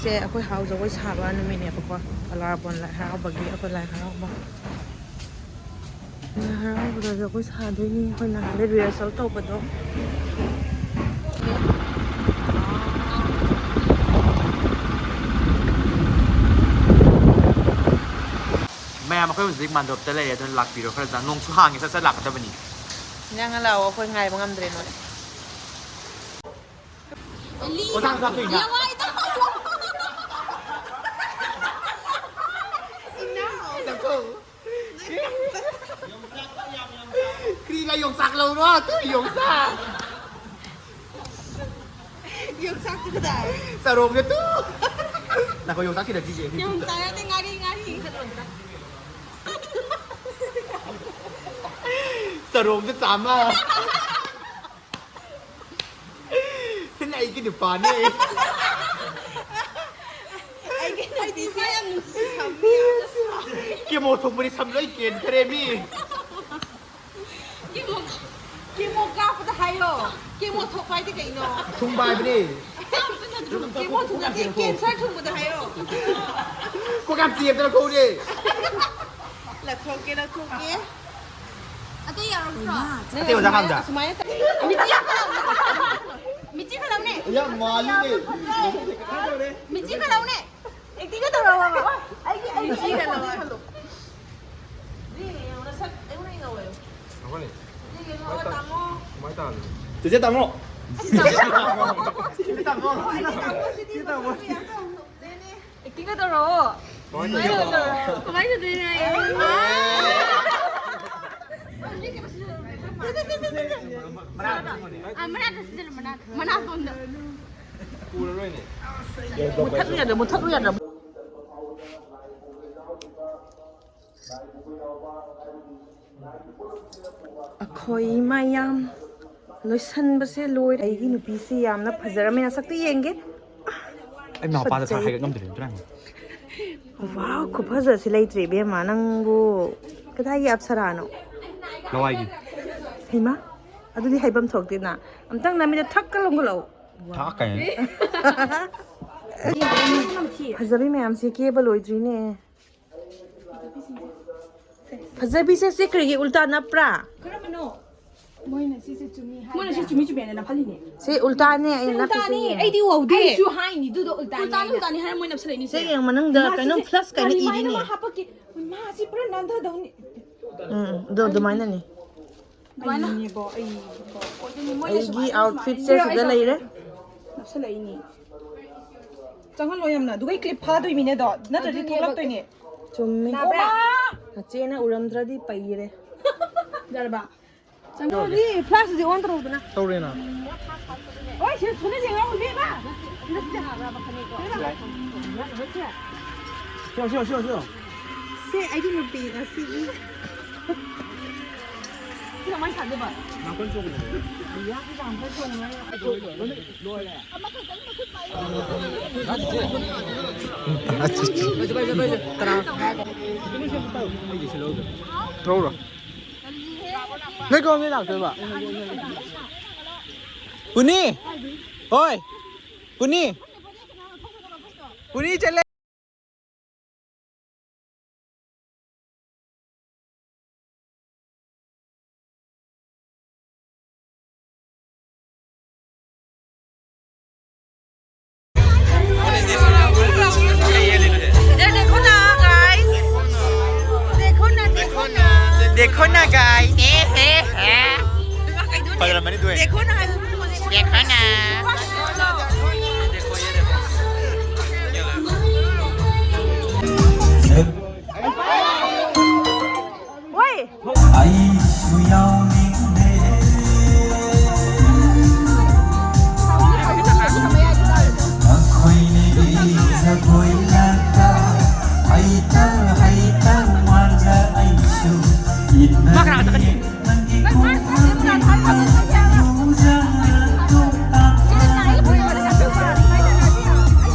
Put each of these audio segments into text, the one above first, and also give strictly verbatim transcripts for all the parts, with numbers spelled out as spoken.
ꯁꯦ ꯑꯩꯈꯣꯏ ꯍꯥꯎ ꯖꯒꯣꯏ ꯁꯥꯕ ꯅꯨꯃꯤꯠꯅꯦꯕꯀꯣ, ꯀꯂꯥꯔꯕꯣꯟ ꯂꯥꯏ ꯍꯔꯥꯎꯕꯒꯤ, ꯑꯩꯈꯣꯏ ꯂꯥꯏ ꯍꯔꯥꯎꯕ꯫ ꯂꯥꯏ ꯍꯔꯥꯎꯕꯗ ꯖꯒꯣꯏ ꯁꯥꯗꯣꯏꯅꯤ ꯑꯩꯈꯣꯏ ꯅꯍꯥꯟꯗꯩ ꯔꯤꯍꯔꯁꯦꯜ ꯇꯧꯕꯗꯣ꯫ ꯃꯌꯥꯝ, ꯑꯩꯈꯣꯏ ꯍꯧꯖꯤꯛ ꯃꯥꯟꯗꯣꯞꯇ ꯂꯩꯔꯦ, ꯑꯗꯨꯅ ꯂꯥꯛꯄꯤꯔꯣ ꯈꯔ ꯆꯪ-, ꯅꯣꯡꯁꯨ ꯍꯥꯡꯉꯦ, ꯁꯠ ꯁꯠ ꯂꯥꯛꯀꯗꯕꯅꯤ꯫ ꯅꯪ ꯂꯥꯛꯑꯣ, ꯑꯩꯈꯣꯏ ꯉꯥꯏꯕ ꯉꯝꯗ꯭ꯔꯦ ꯅꯣꯏ꯫ ꯑꯣꯖꯥ ꯆꯥꯛ ꯊꯣꯡꯉꯤꯅ? ꯂꯋꯥꯏꯗ꯫ ꯏꯅꯥꯎ꯫ ꯆꯥꯛꯊꯣꯡ꯫ ꯀꯔꯤꯅ ꯌꯣꯡꯆꯥꯛ ꯂꯧꯔꯣ? ꯇꯨ ꯌꯣꯡꯆꯥꯛ꯫ ꯌꯣꯡꯆꯥꯛꯇꯨ ꯀꯗꯥꯏ? ꯆꯔꯣꯡꯗ ꯇꯨ꯫ ꯅꯈꯣꯏ ꯌꯣꯡꯆꯥꯛ ꯊꯤꯔꯛꯈꯤꯁꯦ꯫ ꯌꯣꯡꯆꯥꯛ ꯅꯠꯇꯦ, ꯉꯥꯔꯤ, ꯉꯥꯔꯤ꯫ ꯆꯔꯣꯡꯗ ꯆꯥꯝꯃ꯫ ꯁꯤꯅ ꯑꯩꯒꯤ ꯅꯨꯄꯥꯅꯦ꯫ ꯑꯩꯒꯤ ꯅꯨꯄꯤꯁꯦ ꯌꯥꯝ ꯅꯨꯡꯁꯤ ꯊꯝꯃꯤ꯫ ꯀꯦꯃꯣ ꯊꯣꯛꯄꯗꯤ ꯁꯝ ꯂꯣꯏ ꯀꯦꯟꯈ꯭ꯔꯦ ꯃꯤ꯫ ꯀꯦꯃꯣ, ꯀꯦꯃꯣ ꯀꯥꯞꯄꯗ ꯍꯥꯏꯌꯣ꯫ ꯀꯦꯃꯣ ꯊꯣꯛꯄ ꯍꯥꯏꯗꯤ ꯀꯩꯅꯣ? ꯊꯨꯡꯕ ꯍꯥꯏꯕꯅꯦ꯫ ꯀꯦꯃꯣ ꯊꯨꯡꯕ ꯅꯠꯇꯦ, ꯀꯦꯟꯁꯔ ꯊꯨꯡꯕꯗ ꯍꯥꯏꯌꯣ꯫ ꯀꯣꯛ ꯌꯥꯝ ꯆꯤꯛꯑꯦ, ꯑꯝꯇ ꯂꯧꯊꯣꯛꯎꯅꯦ꯫ ꯂꯧꯊꯣꯛꯀꯦ, ꯂꯧꯊꯣꯛꯀꯦ꯫ ꯑꯇꯩ ꯌꯥꯎꯔꯛꯇ꯭ꯔꯣ? ꯑꯇꯩ ꯑꯣꯖꯥ ꯍꯥꯡꯗ꯫ ꯁꯨꯃꯥꯏꯅ ꯇꯧ-, ꯃꯤꯆꯤ ꯈꯜꯂꯛꯎꯅꯦ꯫ ꯌꯥꯝ ꯃꯥꯜꯂꯤꯅꯦ꯫ ꯃꯤꯆꯤ ꯈꯜꯂꯛꯎꯅꯦ꯫ ꯑꯦꯛꯇꯤꯡꯒ ꯇꯧꯔꯛꯑꯣꯕ꯫ ꯑꯩꯒꯤ, ꯑꯩꯒꯤ ꯃꯤꯆꯤ ꯈꯜꯂꯛꯑꯣ꯫ ꯌꯦꯡꯉꯣ, ꯅꯁꯛ ꯑꯩꯉꯣꯟꯗ ꯉꯧꯋꯦ꯫ ꯌꯦꯡꯉꯣ, ꯇꯥꯃꯣ꯫ ꯆꯦꯆꯦ ꯇꯥꯃꯣ꯫ ꯆꯦꯆꯦ ꯇꯥꯃꯣ꯫ ꯑꯩꯒꯤ ꯇꯥꯃꯣꯁꯤꯗꯤ ꯃꯁꯛ ꯌꯥꯝ ꯐꯖꯕꯅꯦ꯫ ꯑꯦꯛꯇꯤꯡꯒ ꯇꯧꯔꯛꯑꯣ꯫ ꯀꯃꯥꯏꯅ ꯇꯧꯔꯛꯑꯣ? ꯀꯃꯥꯏꯅ ꯇꯧꯗꯣꯏꯅꯣ ꯑꯩ? ꯑꯥ! ꯃꯅꯥꯗ ꯁꯤꯖꯤꯜꯂꯨ, ꯃꯅꯥꯗ꯫ ꯃꯅꯥ ꯄꯣꯝꯗ꯫ ꯃꯨꯊꯠꯂꯨ ꯌꯥꯗ꯭ꯔꯥ? ꯃꯨꯊꯠꯂꯨ ꯌꯥꯗ꯭ꯔꯥ? ꯑꯩꯈꯣꯏ ꯃꯌꯥꯝ ꯂꯣꯏꯁꯟꯕꯁꯦ ꯂꯣꯏꯔꯦ꯫ ꯑꯩꯒꯤ ꯅꯨꯄꯤꯁꯤ ꯌꯥꯝꯅ ꯐꯖꯔꯝꯃꯦ꯫ ꯅꯁꯛꯇ ꯌꯦꯡꯒꯦ꯫ ꯑꯩ ꯃꯄꯥꯗ ꯁꯛ ꯐꯖꯩ꯫ ꯍꯥꯏꯒꯠ ꯉꯝꯗ꯭ꯔꯦ, ꯏꯕꯦꯝꯃ꯫ ꯋꯥꯎ, ꯈꯨꯐꯖꯁꯤ ꯂꯩꯇ꯭ꯔꯦ, ꯏꯕꯦꯝꯃ꯫ ꯅꯪꯕꯨ ꯀꯗꯥꯏꯒꯤ ꯑꯞꯁꯔꯥꯅꯣ? ꯂꯋꯥꯏꯒꯤ꯫ ꯍꯩꯃꯥ, ꯑꯗꯨꯗꯤ ꯍꯥꯏꯐꯝ ꯊꯣꯛꯇꯦꯅ꯫ ꯑꯝꯇꯪ ꯅꯃꯤꯠꯇ ꯊꯛꯀ ꯂꯣꯡꯒꯠꯂꯛꯎ꯫ ꯊꯛ ꯀꯥꯏꯅ꯫ ꯐꯖꯕꯤ ꯃꯌꯥꯝꯁꯦ ꯀꯦꯕ ꯂꯣꯏꯗ꯭ꯔꯤꯅꯦ꯫ ꯐꯖꯕꯤꯁꯦ ꯁꯤ ꯀꯔꯤꯒꯤ ꯎꯜꯇꯥ ꯅꯞꯄ꯭ꯔꯥ? ꯀꯔꯝꯕꯅꯣ? ꯃꯣꯏꯅ ꯁꯤꯁꯦ ꯆꯨꯝꯃꯤ ꯍꯥꯏ꯫ ꯃꯣꯏꯅ ꯁꯤ ꯆꯨꯝꯃꯤ ꯆꯨꯝꯃꯦꯅ ꯅꯞꯍꯜꯂꯤꯅꯦ꯫ ꯁꯤ ꯎꯜꯇꯥꯅꯦ ꯑꯩꯅ ꯅꯞꯄꯤꯁꯦ꯫ ꯎꯜꯇꯥꯅꯤ, ꯑꯩꯗꯤ ꯎꯍꯧꯗꯦ꯫ ꯑꯩꯁꯨ ꯍꯥꯏꯅꯤ ꯑꯗꯨꯗꯣ ꯎꯜꯇꯥꯅꯤ ꯎꯜꯇꯥꯅꯤ ꯍꯥꯏꯅ꯫ ꯎꯜꯇꯥꯅꯤ ꯍꯥꯏꯔ ꯃꯣꯏ ꯅꯞꯁꯜꯂꯛꯏꯅꯤ ꯁꯤ ꯁꯦ꯫ ꯌꯦꯡ ꯃꯅꯨꯡꯗ ꯃꯥ ꯀꯩꯅꯣ ꯁꯤꯁꯦ ꯐ꯭ꯂꯁ ꯀꯥꯏꯅ ꯀꯔꯤꯃꯥꯏꯅ ꯏꯔꯤꯅꯦ꯫ ꯃꯥ ꯍꯥꯞꯄꯛꯀꯦ? ꯃꯥ ꯁꯤ ꯄꯨꯔꯥ ꯅꯥꯟꯊꯗꯧꯅꯤ꯫ ꯎꯝ ꯑꯗꯣ ꯑꯗꯨꯃꯥꯏꯅꯅꯦ꯫ ꯑꯗꯨꯃꯥꯏꯅꯅꯦꯕꯣ ꯑꯩ꯫ ꯑꯣꯏꯗꯣꯏꯅꯤ ꯃꯣꯏꯅ ꯑꯩꯒꯤ ꯁꯨꯃꯥꯏꯅ ꯑꯥꯎꯠꯐꯤꯠꯁꯦ ꯁꯨꯃꯥꯏꯅ ꯁꯤꯗ ꯂꯩꯔꯦ꯫ ꯅꯞꯁꯜꯂꯛꯏꯅꯤ꯫ ꯆꯪꯍꯜꯂꯣ ꯌꯥꯝꯅ꯫ ꯑꯗꯨꯒ ꯑꯩ ꯀ꯭ꯂꯤꯞ ꯐꯥꯗꯣꯏꯃꯤꯅꯦ ꯑꯗꯣ꯫ ꯅꯠꯇ꯭ꯔꯗꯤ ꯑꯗꯨꯅꯦꯕ꯫ ꯊꯣꯛꯂꯛꯇꯣꯏꯅꯦ꯫ ꯆꯨꯝꯃꯤ꯫ ꯅꯥꯕ꯭ꯔꯥ? ꯅꯆꯦꯅ ꯎꯔꯝꯗ꯭ꯔꯗꯤ ꯄꯩꯔꯦ꯫ ꯌꯥꯔꯕ? ꯆꯪꯍꯜꯂꯤ꯫ ꯐ꯭ꯂꯥꯁꯇꯨꯗꯤ ꯑꯣꯟ ꯇꯧꯔꯧꯗꯅ꯫ ꯇꯧꯔꯦꯅ꯫ ꯍꯣꯏ ꯁꯤ ꯁꯨꯅ ꯌꯦꯡꯉꯛꯎ ꯏꯕꯦꯝꯃ꯫ ꯁꯤꯌꯣ ꯁꯤꯌꯣ ꯁꯤꯌꯣ ꯁꯤꯌꯣ꯫ ꯁꯦ ꯑꯩꯒꯤ ꯅꯨꯄꯤ ꯉꯁꯤꯒꯤ꯫ ꯁꯤ ꯀꯃꯥꯏꯅ ꯁꯥꯗꯣꯏꯕ? ꯌꯥꯝ ꯀꯟꯅ ꯆꯣꯡꯉꯨꯅꯣ꯫ ꯊꯧꯔꯣ꯫ ꯅꯣꯏ ꯀꯔꯣꯝꯗꯩ ꯂꯥꯛꯇꯣꯏꯕ? ꯄꯨꯅꯤ! ꯍꯣꯏ! ꯄꯨꯅꯤ! ꯄꯨꯅꯤ ꯆꯠꯂꯦ! इधर देखो ना गाइस, देखो ना, देखो ना, देखो ना गाइस। ए हे हे। ꯐꯖꯔꯝꯃꯅꯤ ꯑꯗꯨ ꯑꯣꯏꯔꯗꯤ꯫ देखो ना, देखो ना।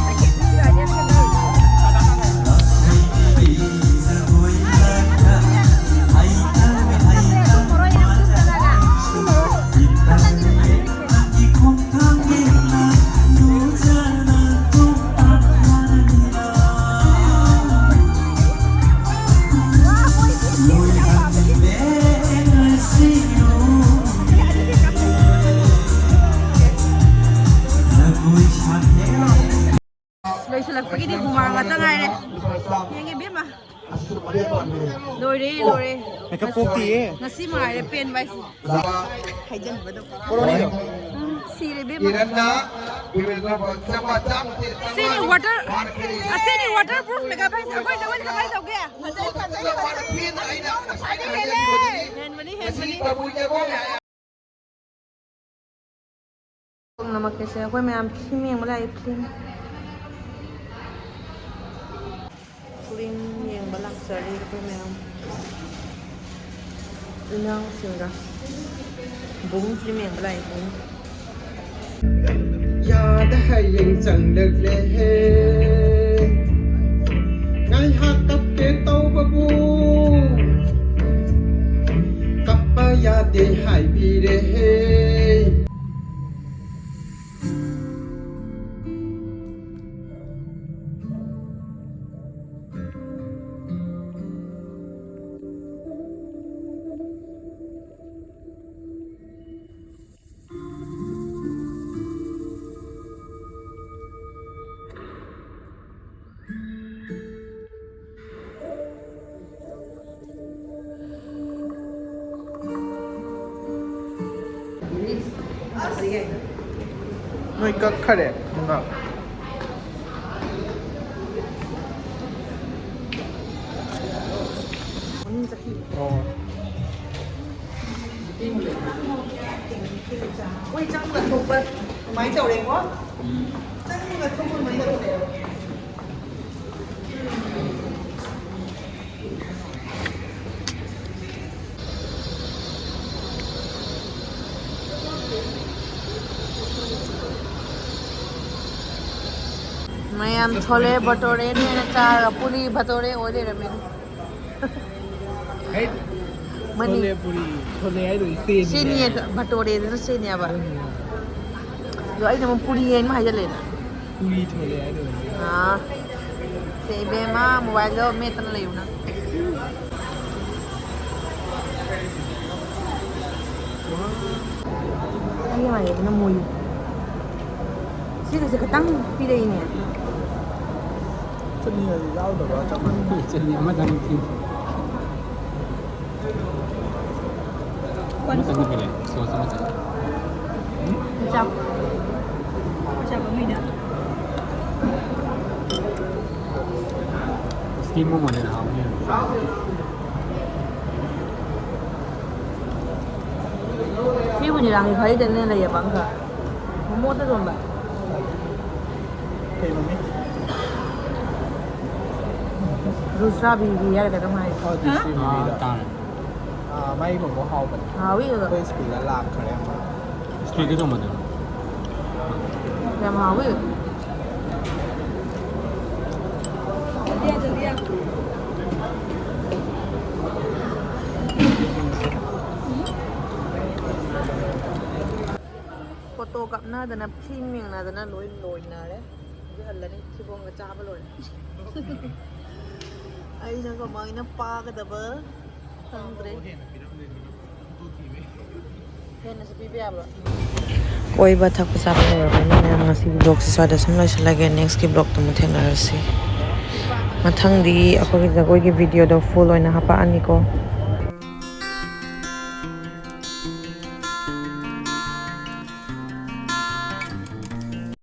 ꯌꯦꯡꯒꯦ ꯏꯕꯦꯝꯃ꯫ ꯂꯣꯏꯔꯦ, ꯂꯣꯏꯔꯦ꯫ ꯃꯦꯀꯞ ꯀꯣꯛꯇꯤꯌꯦ꯫ ꯉꯁꯤ ꯃꯉꯥꯏꯔꯦ ꯄꯦꯟꯕ ꯍꯥꯏꯁꯦ꯫ ꯍꯥꯏꯖꯟꯕꯗꯣ꯫ ꯀꯣꯔꯣꯅꯤꯗꯣ꯫ ꯎꯝ, ꯁꯤꯔꯦ ꯏꯕꯦꯝꯃ꯫ ꯏꯔꯟꯅ ꯂꯨꯄꯥ ꯆꯥꯝꯃ, ꯆꯥꯝꯃ ꯇꯦ-, ꯑꯁꯤꯅꯤ ꯆꯥꯝꯃꯉꯥ water, ꯍꯥꯟꯈ꯭ꯔꯦ꯫ ꯑꯁꯤꯅꯤ waterproof ꯃꯦꯀꯞ ꯍꯥꯏꯁꯦ꯫ ꯑꯩꯈꯣꯏ ꯖꯒꯣꯏ ꯀꯃꯥꯏꯅ ꯇꯧꯒꯦ? ꯐꯖꯩ, ꯐꯖꯩ, ꯐꯖꯩ꯫ ꯍꯦꯜꯂꯦ꯫ ꯍꯦꯟꯕꯅꯤ, ꯍꯦꯟꯕꯅꯤ꯫ ꯅꯃꯛꯀꯤꯁꯦ ꯑꯩꯈꯣꯏ ꯃꯌꯥꯝ ꯐꯤꯂꯝ ꯌꯦꯡꯕ ꯂꯥꯛꯏ, ꯐꯤꯂꯝ꯫ ꯐꯤꯂꯝ ꯌꯦꯡꯕ ꯂꯥꯛꯆꯔꯤ ꯑꯩꯈꯣꯏ ꯃꯌꯥꯝ꯫ ꯏꯅꯥꯎꯁꯤꯡꯒ꯫ ꯕꯨꯡ ꯐꯤꯂꯝ ꯌꯦꯡꯕ ꯂꯥꯛꯏ, ꯕꯨꯡ꯫ ꯌꯥꯗ ꯍꯌꯦꯡ ꯆꯪꯂꯛꯂꯦꯍꯦ꯫ ꯉꯥꯏꯍꯥꯛ ꯀꯞꯀꯦ ꯇꯧꯕꯕꯨ ꯀꯞꯄ ꯌꯥꯗꯦ ꯍꯥꯏꯕꯤꯔꯦꯍꯦ꯫ ꯅꯣꯏ ꯀꯛꯈꯔꯦ ꯃꯉꯥ꯫ ꯑꯣ꯫ ꯑꯩꯈꯣꯏ ꯆꯪꯕ ꯊꯣꯛꯄ ꯑꯗꯨꯃꯥꯏꯅ ꯇꯧꯔꯦꯀꯣ꯫ ꯆꯪꯕ ꯊꯣꯛꯄ ꯑꯗꯨꯃꯥꯏꯅ ꯇꯧꯔꯦ꯫ ꯃꯌꯥꯝ ꯁꯣꯂꯦ ꯚꯇꯣꯔꯦꯅ ꯍꯦꯟꯅ ꯆꯥꯔꯒ ꯄꯨꯔꯤ ꯚꯇꯣꯔꯦ ꯑꯣꯏ ꯂꯩꯔꯝꯃꯦ꯫ ꯍꯩꯠ! ꯃꯅꯤ-, ꯁꯣꯂꯦ ꯄꯨꯔꯤ, ꯁꯣꯂꯦ ꯍꯥꯏꯗꯣ ꯏꯆꯦꯅꯤꯅꯦ꯫ ꯁꯤꯅꯤ ꯚꯇꯣꯔꯦꯗꯨꯅ ꯁꯤꯅꯦꯕ꯫ ꯑꯗꯨꯅꯤꯅꯦ꯫ ꯑꯗꯣ ꯑꯩꯅ ꯑꯃꯨꯛ ꯄꯨꯔꯤ ꯍꯥꯏꯅ ꯍꯥꯏꯖꯜꯂꯦꯅ꯫ ꯄꯨꯔꯤ ꯁꯣꯂꯦ ꯍꯥꯏꯗꯣ꯫ ꯑꯥ꯫ ꯁꯦ ꯏꯕꯦꯝꯃ, ꯃꯣꯕꯥꯏꯜꯗꯣ ꯃꯦꯠꯇꯅ ꯂꯩꯌꯨ ꯅꯪ꯫ ꯑꯩ ꯌꯥꯔꯦꯗꯅ ꯃꯣꯏ꯫ ꯁꯤꯒꯁꯦ ꯈꯇꯪ ꯄꯤꯔꯛꯏꯅꯦ꯫ ꯆꯠꯅꯤ ꯌꯥꯎꯗꯕ ꯆꯞ ꯃꯥꯟꯅꯩ꯫ ꯆꯠꯅꯤ ꯑꯃꯗꯪ ꯊꯤ꯫ ꯑꯃꯇꯪ ꯅꯠꯇꯦꯅꯦ, ꯁꯣꯁ ꯑꯃꯇꯪ꯫ ꯆꯥꯛ꯫ ꯆꯥꯛ ꯑꯃ ꯏꯗ꯫ ꯁ꯭ꯇꯤꯝ ꯃꯣꯃꯣꯅ ꯍꯦꯟꯅ ꯍꯥꯎꯅꯤ꯫ ꯁꯤꯕꯨꯗꯤ ꯔꯥꯡꯒꯤ ꯈꯔꯤꯗꯅꯦ ꯂꯩꯌꯦꯕ ꯑꯪꯀ꯫ ꯃꯣꯃꯣꯗ ꯌꯣꯟꯕ꯫ ꯀꯩꯅꯣꯅꯦ? ꯖꯨꯁꯔꯥ ꯕꯤꯕꯤ ꯍꯥꯏꯔ ꯀꯩꯅꯣꯝ ꯍꯥꯏ꯫ ꯑꯣ, ꯖꯨꯁꯔꯤ ꯕꯤꯕꯤꯗꯣ꯫ ꯑꯥ, ꯇꯥꯡꯉꯦ꯫ ꯑꯥ, ꯃꯥꯏ ꯃꯣꯃꯣ ꯍꯥꯎꯕꯅꯦ꯫ ꯍꯥꯎꯋꯤ ꯑꯗꯣ꯫ ꯑꯩꯈꯣꯏ ꯁ꯭ꯀꯨꯜꯗ ꯂꯥꯛꯈ꯭ꯔꯦ ꯑꯃ꯫ ꯁ꯭ꯀꯨꯜꯗ ꯇꯧꯕꯗꯣ? ꯌꯥꯝ ꯍꯥꯎꯋꯤ꯫ ꯐꯣꯇꯣ ꯀꯥꯞꯅꯗꯅ, ꯐꯤꯂꯝ ꯌꯦꯡꯅꯗꯅ ꯂꯣꯏ ꯂꯣꯏꯅꯔꯦ꯫ ꯍꯧꯖꯤꯛ ꯍꯜꯂꯅꯤ, ꯊꯤꯕꯣꯡꯒ ꯆꯥꯕ ꯂꯣꯏꯔꯦ꯫ ꯑꯩꯅ ꯀꯃꯥꯏꯅ ꯄꯥꯒꯗꯕ ꯈꯪꯗ꯭ꯔꯦ꯫ ꯍꯦꯟꯅꯁꯨ ꯄꯤꯕ ꯌꯥꯕ꯭ꯔꯣ? ꯀꯣꯏꯕ ꯊꯛꯄ ꯆꯥꯕ ꯂꯣꯏꯔꯕꯅꯤꯅ ꯉꯁꯤꯒꯤ vlogꯁꯦ ꯁ꯭ꯋꯥꯏꯗ ꯁꯨꯝ ꯂꯣꯏꯁꯤꯜꯂꯒꯦ꯫ Nextꯀꯤ vlogꯇ ꯑꯃꯨꯛ ꯊꯦꯡꯅꯔꯁꯤ꯫ ꯃꯊꯪꯗꯤ ꯑꯩꯈꯣꯏꯒꯤ ꯖꯒꯣꯏꯒꯤ videoꯗꯣ full ꯑꯣꯏꯅ ꯍꯥꯄꯛꯑꯅꯤꯀꯣ꯫